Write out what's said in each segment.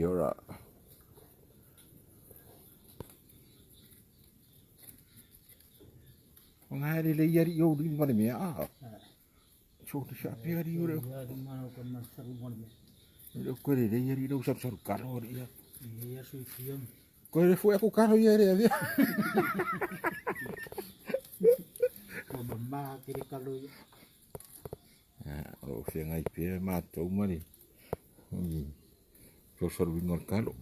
Ora. O ngai le le iari o li ma le mea a. So te sa pe ari o le. Ia di mana ko man saru mo me. Le ko le le iari lo saru saru kalo ri ia. Ia su fiam. Ko le fu ko kalo ia le avia. Ko ma ke le kalo ia. O feagai pea matou ma le fesoasoanuina o le talo.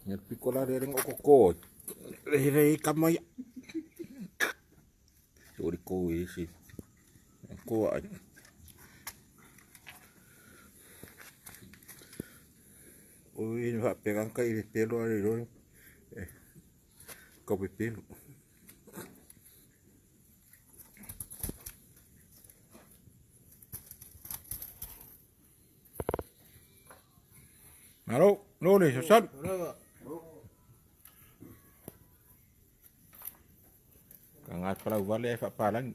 Ia le piko la le lenga o koko. Le le kama ia. Ori ko e si. Ko ai. O i va pegan kai le pelo ale ro. Eh. Ko pe pelo. Malo, no le sal. Kangat palau vale fa palang.